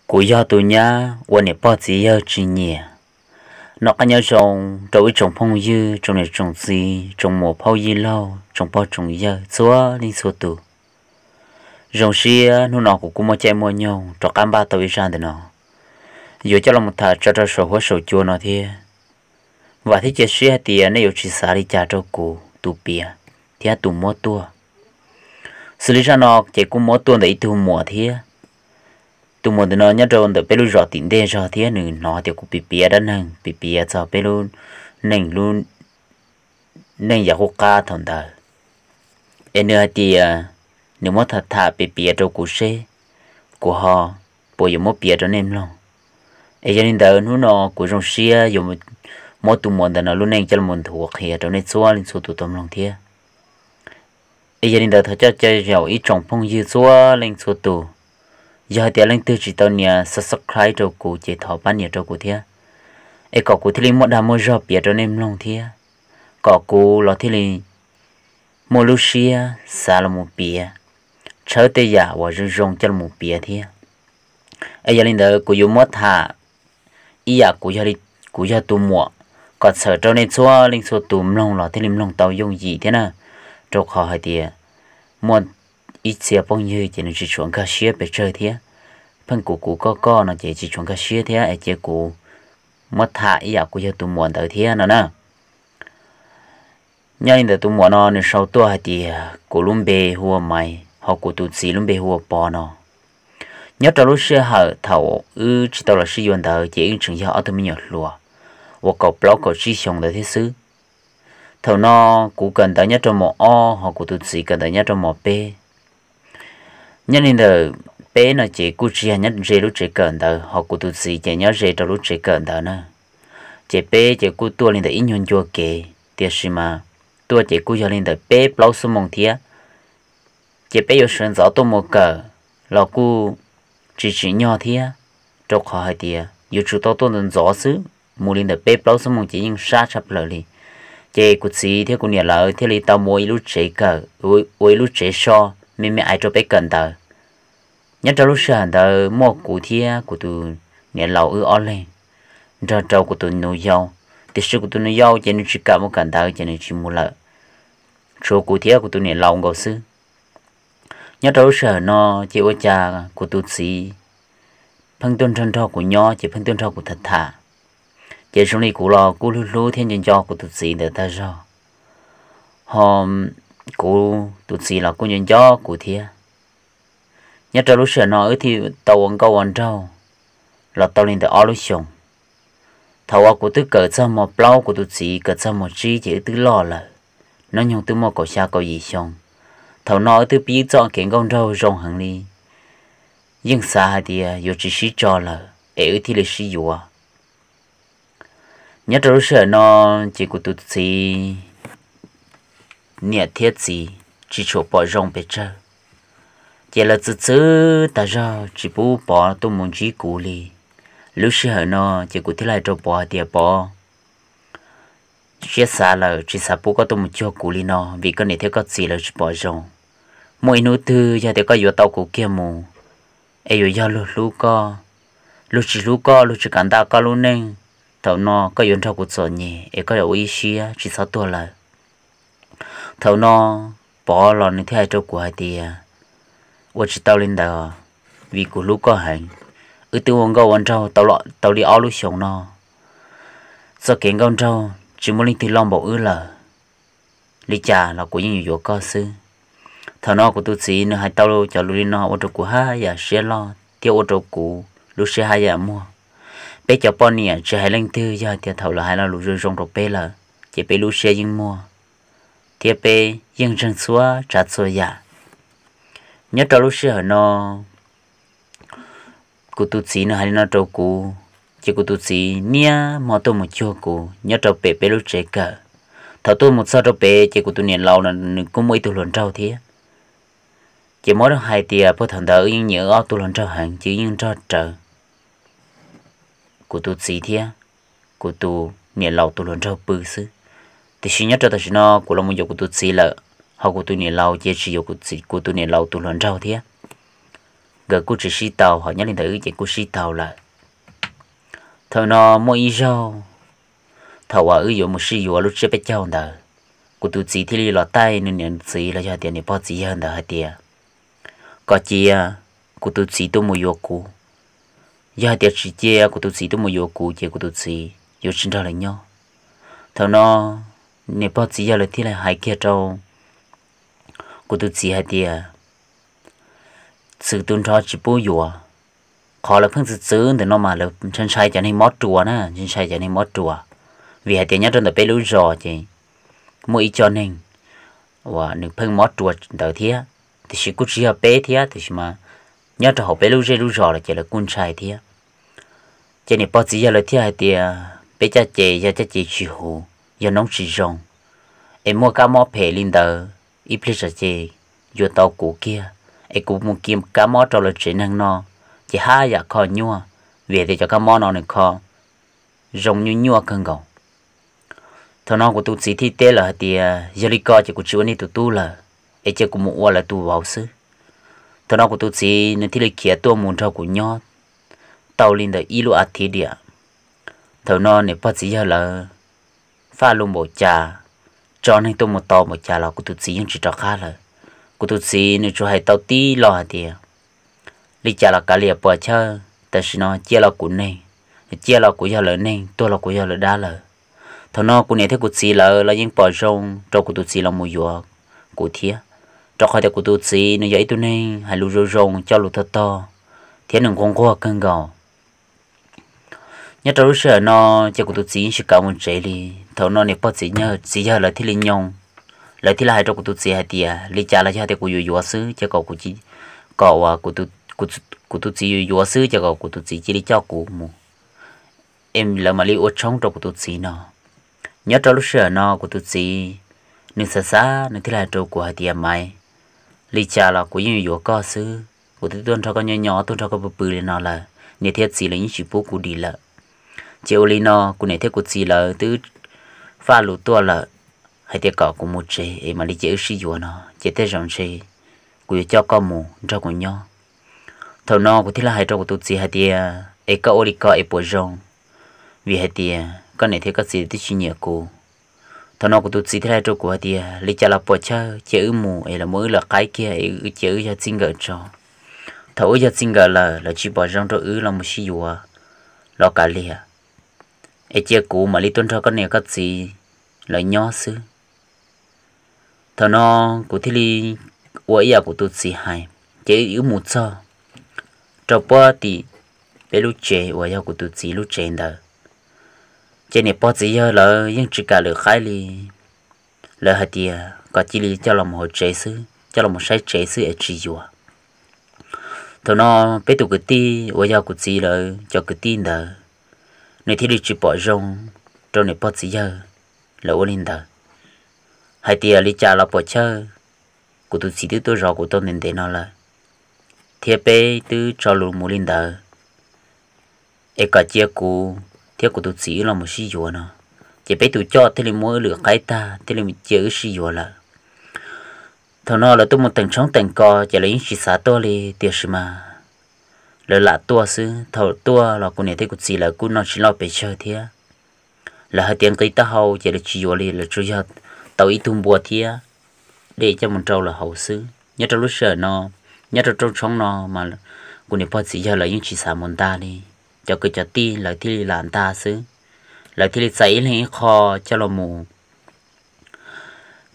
Kuv yog tus nyab uas niam pog txiv yawg tsis nyiam. Noj qab nyob zoo rau ib tsoom phooj ywg, tsoom niam tsoom txiv, tsoom muam phauj yij laug, tsoom pog tsoom yawg txhua leej txhua tus. Zoo siab hnub no kuv kuj muaj caij muaj nyoog rov qab npaj tau ib zaj ntawm no yuav coj los tham tso rau saum huab saum cua no thiab. Vam thiab cia siab hais tias nej yuav tsis xav li cas rau kuv tus piav thiab tus muab tuaj. Xws li zaj no ces kuj muab tuaj ntawm ib tug muam thiab. Tus muam ntawm no nyob rau ntawm peb lub zos tim ntej zog thiab nws hnov tias kuv piav piav dab neeg, piav piav txog peb lub neej, lub neej yav qub qab thaum ntawd, es nws hais tias nws muab tham tham piav piav rau kuv seb kuv ho puas yuav muab piav rau nej mloog. Es yog li ntawd hnub no kuv zoo siab yuav muab tus muam ntawm no lub neej coj los nthuav qhia rau nej txhua leej txhua tus tau mloog thiab. Es yog li ntawd thov coj caw yaum ib tsoom phooj ywg txhua leej txhua tus, yog hais tias leej twg tsis tau nias subscribe rau kuv ces thov pab nias rau kuv thiab, es kom kuv thiaj li muaj dag muaj zog piav rau nej mloog thiab, kom kuv los thiaj li muaj lub siab xav los mus piav, tshawb tej yam uas zoo zoo coj los mus piav thiab. Es yog li ntawd kuv yuav muab tham ib yam kuv yog tus muam, kom txhawm rau nej txhua leej txhua tus mloog los thiaj li mloog tau yooj yim thiab na. Rau qhov hais tias muaj ib txhia phooj ywg ces nws tsis tshua nkag siab pes tsawg thiab, pheej kuv kuv koj koj no ces tsis tshua nkag siab thiab, es cia kuv muab tham ib yam kuv yog tus muam ntawd thiab no na. Nyob li ntawm tus muam no nws sau tuaj hais tias kuv lub npe hu ua Maiv, ho kuv tus txiv lub npe hu ua Pov no. Nyob rau lub sij hawm thaum wb tsis tau los sib yuav ntawd ces wb tseem yog ob tug me nyuam hluas uas kaum plaub kaum tsib xyoos ntawd thiab xwb. Thaum no kuv kawm ntawv nyob rau mos ob, ho kuv tus txiv kawm ntawv nyob rau mos peb. Nyob li ntawm peb no ces kuj tsis yog nyob ze lub tsev kawm ntawv, ho kuv tus txiv ces nyob ze rau lub tsev kawm ntawv na. Ces peb ces kuj tuaj li ntawm ib nyuag ncua kev, tiam sis mas tuaj ces kuj yog li ntawm peb plaub xuab moos thiab. Ces peb yuav sawv ntxov tuaj mus kawm los kuj tsis tsim nyog thiab, rau qhov hais tias yuav tsum tau tuaj ntxov ntxov xwb, mus li ntawm peb plaub xuab moos ces yeej sab tshaj plaws li. Ces kuv txiv thiab kuv niam lawv thiaj li tau mus ua ib lub tsev kawm, ua ib lub tsev so, me me ais rau peb kawm ntawv. Nyob rau lub sij hawm ntawd muaj kuv thiab kuv tus niam laus wb ob leeg nrog rau kuv tus nus yau, tiam sis kuv tus nus yau ces nws tsis kam mus kawm ntawv ces nws tsis mus lawm, tshuav kuv thiab kuv tus niam laus nkaus xwb. Nyob rau lub sij hawm no ces ua cas kuv tus txiv pheej tuaj nrog nrog kuv nyob ces pheej tuaj nrog kuv tham tham. Ces zoo li kuv los kuj hlub hlub thiab nco nco kuv tus txiv ntawd tag zog, ho kuv tus txiv los kuj nco nco kuv thiab. Nyob rau lub sij hawm no wb thiaj tau ua nkauj ua nraug los tau li ntawm ob lub xyoos. Thaum uas kuv twb kawm txog mos plaub, kuv tus txiv kawm txog mos tsib ces wb twb loj lawm, hnub nyoog twb muaj kaum xya kaum yim xyoo. Thaum no wb twb pib txoj kev nkauj nraug zoo heev li, yeej xav hais tias yuav tsis sib tso lawm es wb thiaj li sib yuav. Nyob rau lub sij hawm no ces kuv tus txiv niam thiab txiv tsis tshua pom zoo pes tsawg, ces lawv txwv txwv tag zog tsis pub Pov tuaj mus ntsib kuv li. Lub sij hawm no ces kuv thiaj li hais rau Pov hais tias, Pov, siab xav lawm, tsis xav pub koj tuaj mus cuag kuv li no vim koj niam thiab koj txiv lawv tsis pom zoo. Muaj ib hnub twg yog tias koj yuav tau kuv kiag mus, es yuav yog luag hlub koj, luag tsis hlub koj, luag tsis kam ntaj koj lub neej, thaum no koj yuav nrog kuv txom nyem es koj yuav ua ib siab tsis txhob tuag lawm. Thaum no Pov los nws thiaj hais rau kuv hais tias, Ua tsis tau li ntawd, vim kuv hlub koj heev. Wb twb ua nkauj ua nraug tau li ob lub xyoos no, txoj kev nkauj nraug tsis muaj leej twg loj npaum wb lawm. Li cas los kuv yeej yuav yuav koj xwb. Thaum no kuv tus txiv nws hais tau cov lus li no ua rau kuv haj yam siab loj thiab ua rau kuv lub siab haj yam muag. Peb cov poj niam tsis hais leej twg, yog hais tias thaum lawv hais lo lus zoo zoo rau peb lawm ces peb lub siab yeej muag thiab peb yeej ntseeg txhua tsav txhua yam. Nyob rau lub sij hawm no kuv tus txiv nws hais li no rau kuv, ces kuv tus txiv niaj hmo tuaj mus cuag kuv nyob rau pem peb lub tsev kawm. Thaum tuaj mus txog rau pem ces kuv tus niam laus no nws kuj muaj ib tug hluas nraug thiab. Ces muab hais tias puag thaum ntawd wb yeej nyiam wb ob tug hluas nraug heev ces wb yeej nrog rawv kuv tus txiv thiab kuv tus niam laus tus hluas nraug pw xwb. Tiam sis nyob rau tam sim no kuv los mus yuav kuv tus txiv lawm, ho kuv tus niam laus ces tsis yuav kuv tus niam laus tus hluas nraug thiab. nkawd kuj tsis sib tau, ho nyob li ntawd wb ces kuj sib tau lawm. Thaum no muaj ib zaug, thaum uas wb yuav mus sib yuav lub tsiab peb caug ntawd, kuv tus txiv thiaj li los taij nws niam txiv los yog tias niam pog txiv yawg ntawd hais tias kom cia kuv tus txiv tuaj mus yuav kuv. Yog hais tias tsis cia kuv tus txiv tuaj mus yuav kuv ces kuv tus txiv yuav tsis nrog lawv nyob. Thaum no niam pog txiv yawg lawv thiaj li hais kiag rau kuv tus txiv hais tias txwv tu nrho tsis pub yuav. Qhov lawv pheej txwv txwv ntawm no mas lawv ntshai ntshai cov neeg mob ruas na, ntshai ntshai cov neeg mob ruas. Vim hais tias nyob rau ntawm peb lub zos ces muaj ib co neeg uas nws pheej mob ruas ntawd thiab, tiam sis kuj tsis yog peb thiab, tiam sis mas nyob rau hauv peb lub zej lub zos los ces lawv kuj ntshai thiab. Ces niam pog txiv yawg lawv thiaj hais tias peb caj ces yog caj ces tsis huv, yog noob tsis zoo, es muaj kab mob phem li ntawd ib pliag tsam ces yuav tau kuv kiag, es kuv mus kis kab mob rau lawv tsev neeg no ces haj yam kho nyuaj, vim tias cov kab mob no nws kho zoo nyuaj nyuaj kawg nkaus. Thaum no kuv tus txiv thiaj teb lawm hais tias yog li ko ces kuv tsis ua nej tus tub lawm, es cia kuv mus ua lawv tus vauv xwb. Thaum no kuv tus txiv nws thiaj li khiav tuaj mus nrog kuv nyob tau li ntawm ib lub a thiv diam. Thaum no niam pog txiv yawg lawv faj lus npaum cas, tso neeg tuaj mus tos npaum cas los kuv tus txiv yeej tsis rov qab lawm. Kuv tus txiv nws tsuas hais tau tib lo hais tias li cas los kav liam puas chawj, tam sim no ciaj los kuv neeg, ciaj los kuv yog lawv neeg, tuag los kuv yog lawv dab lawm. Thaum no kuv niam thiab kuv txiv lawv los yeej pom zoo rau kuv tus txiv los mus yuav kuv thiab, rau qhov tias kuv tus txiv nws yog ib tug neeg hais lus zoo zoo, coj lus tog tog, thiab nws nquag nquag kawg nkaus. Nyob rau lub sij hawm no ces kuv tus txiv yeej tsis kam mus tsev li. Thaum no niam pog txiv yawg lawv thiaj li nyoo, lawv thiaj li hais rau kuv tus txiv hais tias li cas los yog tias kuv yuav yuav xwb ces kom kuv, kom uas kuv tus txiv yuav yuav xwb ces kom kuv tus txiv cia li coj kuv mus, es lawv mam li ua tshoob rau kuv tus txiv no. Nyob rau lub sij hawm no kuv tus txiv nws xav xav nws thiaj li hais rau kuv hais tias Maiv, li cas los kuv yeej yuav yuav koj xwb, kuv twb tuaj nrog koj nyob nyob, tuaj nrog koj pw pw li no lawm, niam thiab txiv lawv yeej tsis pub kuv dim lawm. Ces ua li no kuv niam thiab kuv txiv lawv twb faj lus tuaj lawm hais tias kom kuv mus tsev es mam li cia wb sib yuav no, ces tej zaum ntshe kuv yuav coj koj mus nrog kuv nyob. Thaum no kuv thiaj li hais rau kuv tus txiv hais tias es koj ua li ko es puas zoo, vim hais tias koj niam thiab koj txiv twb tsis nyiam kuv. Thaum no kuv tus txiv thiaj li hais rau kuv hais tias li cas los puas chawj, cia wb mus es los muab wb lawv qaib kiag es cia wb yog txij nkawm tso. Thaum wb yog txij nkawm lawm lawv tsis pom zoo rau wb los mus sib yuav los kav liam, es cia kuv mam li tuaj nrog koj niam koj txiv lawv nyob xwb. Thaum no kuv thiaj li ua ib yam kuv tus txiv hais, ces wb mus txog rau puag tim peb lub tsev uas yog kuv tus txiv lub tsev ntawd, ces niam pog txiv yawg lawv yeej tsis kam lawv qaib li. Lawv hais tias kom cia li coj los mus hauv tsev xwb, coj los mus saib tsev xwb es tsis yuav. Thaum no peb tus kwv tij uas yog kuv txiv lawv cov kwv tij ntawd, nws thiaj li tsis pom zoo rau niam pog txiv yawg lawv ua li ntawd, hais tias li cas los puas chawj, kuv tus txiv twb tuaj zov kuv tau ntev ntev no lawm, thiab peb twb tso lus mus li ntawd, es kom cia kuv thiab kuv tus txiv wb los mus sib yuav no. Ces peb tus coj thiaj li muab wb lwm qaib tag thiaj li cia wb sib yuav lawm. Thaum no lawv tuaj mus teem tshoob teem kos ces lawv yeej tsis xav tuaj li, tiam sis mas lawv lam tuaj xwb. Thaum tuaj los kuv niam thiab kuv txiv lawv kuj noj tsis loj pes tsawg thiab. Lawv hais tias nqi taub hau ces lawv tsis yuav li, lawv tsuas yog tau ib tug npua thiab dej coj mus rau lawv haus xwb. Nyob rau lub sij hawm no, nyob rau rooj tshoob no mas kuv niam pog txiv yawg lawv yeej tsis xav mus nta li, cov kwv cov tij lawv thiaj li lam nta xwb. Lawv thiaj li txais ib leeg ib qho coj los mus,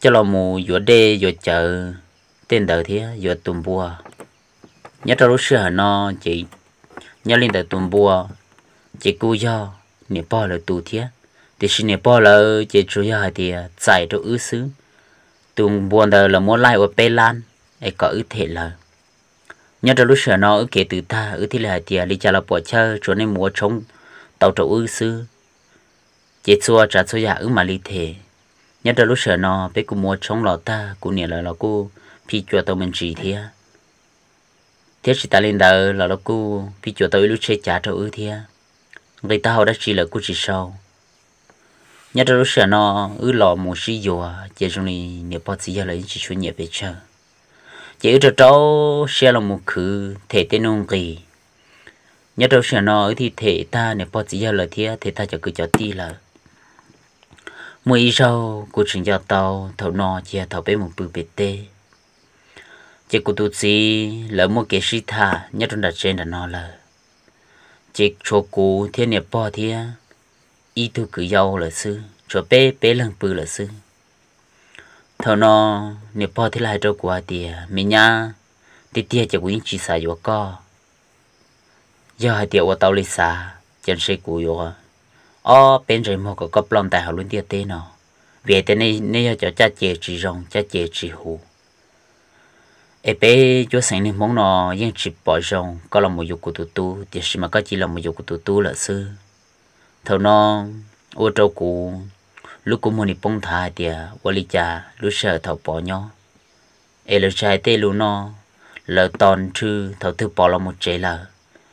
coj los mus yuav dej yuav cawv tej ntawd thiab yuav tus npua. Nyob rau lub sij hawm no ces nyob li ntawd tus npua ces kuj yog niam pog lawv tus thiab, tiam sis niam pog lawv ces tsuas yog hais tias txais rau wb xwb. Tus npua ntawd lawv muab laij ua peb lab es kom wb them lawv. Nyob rau lub sij hawm no wb kev twv tag wb thiaj li hais tias li cas los puam chawj, tsuav nej mus ua tshoob tau rau wb xwb, ces txhua tsav txhua yam wb mam li them. Nyob rau lub sij hawm no peb kuj mus ua tshoob los tag kuv niam lawv los kuj phij cua tau me ntsis thiab, thiab tsis tas li ntawd los lawv kuj phij cua tau ib lub tsheb cav rau wb thiab. Nqi taub hau dab tsi lawv kuj tsis sau. Nyob rau lub sij hawm no wb los mus sib yuav ces zoo li niam pog txiv yawg lawv yeej tsis tshua nyiam pes tsawg. Ces wb rau rau siab los mus khwv them tej nuj nqis. Nyob rau sij hawm no wb thiaj them tag niam pog txiv yawg lawm thiab them tag cov kwv cov tij lawm. Muaj ib zaug kuv tseem nco tau, thaum no ces yog thaum peb mus pw pem teb, ces kuv tus txiv lawv muaj kev sib tham nyob rau nram tsev nram no lawm. Ces tshuav kuv thiab niam pog thiab ib tug kwv yau lawm xwb, tshuav peb peb leeg pw lawm xwb. Thaum no niam pog thiaj li hais rau kuv hais tias, Me nyab, tiag tiag ces kuv yeej tsis xav yuav koj. Yog hais tias ua tau li xav ces ntshe kuv yuav ob peb ntsais muag kom koj ploj ntais hauv lub ntiaj teb no, vim hais tias nej yog cov caj ces tsis zoo, caj ces tsis huv. Es peb cuab xeem neeg Hmoob no yeej tsis pom zoo koj los mus yuav kuv tus tub, tiam sis mas koj cia li los mus yuav kuv tus tub lawm xwb. Thaum no ua rau kuv lub kua muag nim poob nthav hais tias ua li cas lub sij hawm thaum Pov nyob es lawv tsis hais tej lus no, lawv tos nrhw thaum twg Pov los mus tsev lawm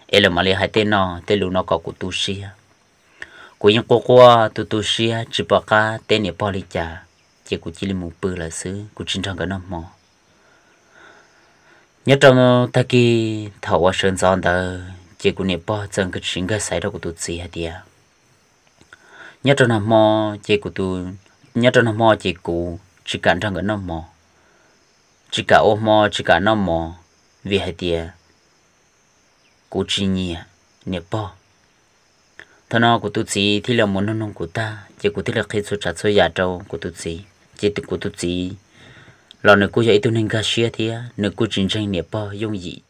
es lawv mam li hais tej no tej lus no kom kuv tu siab. Kuv yeej quaj quaj tu tu siab tsis pom qab teb niam pog li cas, ces kuv cia li mus pw lawm xwb, kuv tsis nrog nkawd noj hmo. Nyob rau tag kis thaum uas sawv ntxov ntawd ces kuv niam pog txawm nkag siab nkag xaiv rau kuv tus txiv hais tias, nyob rau nag hmo ces kuv, nyob rau nag hmo ces kuv tsis kam nrog nkawd noj hmo, tsis kam ua hmo, tsis kam noj hmo, vim hais tias kuv tsis nyiam niam pog. Thaum no kuv tus txiv thiaj li mus nug nug kuv tag ces kuv thiaj li qhia txhua tsav txhua yam rau kuv tus txiv, ces kuv tus txiv los nws kuj yog ib tug neeg nkag siab thiab nws kuj tsis ntseeg niam pog yooj yim